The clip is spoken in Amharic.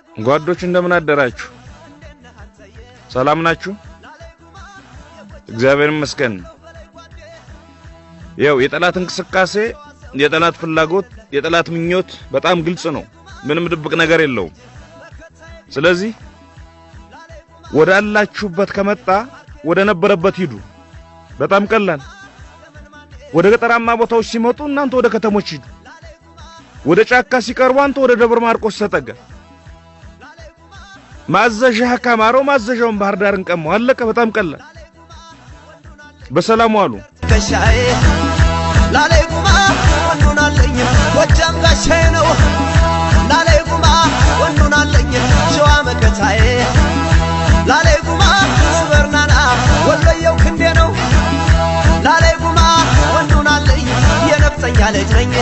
ጓዶች እንደምን አደራችሁ? ሰላም ናችሁ? እግዚአብሔር ይመስገን። ያው የጠላት እንቅስቃሴ፣ የጠላት ፍላጎት፣ የጠላት ምኞት በጣም ግልጽ ነው። ምንም ድብቅ ነገር የለውም። ስለዚህ ወዳላችሁበት ከመጣ ወደ ነበረበት ሂዱ። በጣም ቀላል። ወደ ገጠራማ ቦታዎች ሲመጡ እናንተ ወደ ከተሞች ሂዱ። ወደ ጫካ ሲቀርቡ አንተ ወደ ደብረ ማርቆስ ተጠጋ። ማዘዣህ ካማረው ማዘዣውን ባህር ዳርን ቀማው። አለቀ። በጣም ቀላል። በሰላም ዋሉ። ከሻዬ ላላይ ጉማ ወንዱን አለኝ፣ ጎጃም ጋሻዬ ነው። ላላይ ጉማ ወንዱን አለኝ፣ ሸዋ መከታዬ። ላላይ ጉማ ስበርናና ወሎየው ክንዴ ነው። ላላይ ጉማ ወንዱን አለኝ፣ የነፍጠኛ ልጅ ነኝ።